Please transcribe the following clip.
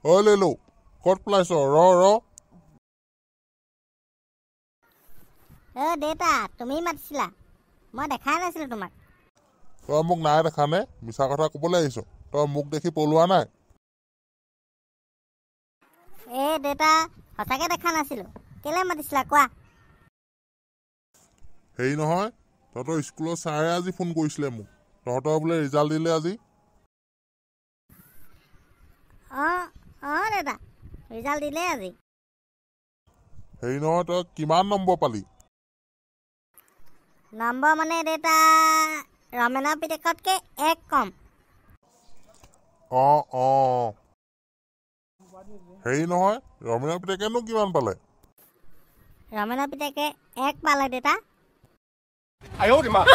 ঐ লেলো, ক'ত পেলাইছ? ৰ ৰ। অ দেউতা, তুমি মাতিছিলা, মই দেখাই নাছিলোঁ তোমাক। তই মোক নাই দেখা নে? মিছা কথা ক'বলৈ আহিছ। তই মোক দেখি পলোৱা নাই? এ দেউতা, সঁচাকৈ দেখা নাছিলোঁ। কেলৈ মাতিছিলা কোৱা? হেৰি নহয়, তহঁতৰ স্কুলৰ ছাৰে আজি ফোন কৰিছিলে মোক। তহঁতৰ বোলে ৰিজাল্ট দিলে আজি। অঁ অঁ দেউতা, ৰিজাল্ট দিলে আজি। হেৰি নহয়, তই কিমান নম্বৰ পালি? নম্বৰ মানে দেউতা, ৰমেনৰ পিতেকতকৈ এক কম। অঁ অঁ, হেৰি নহয়, ৰমেনৰ পিতেকেনো কিমান পালে? ৰমেনৰ পিতেকে 1 পালে দেউতা। 哎呦我的妈！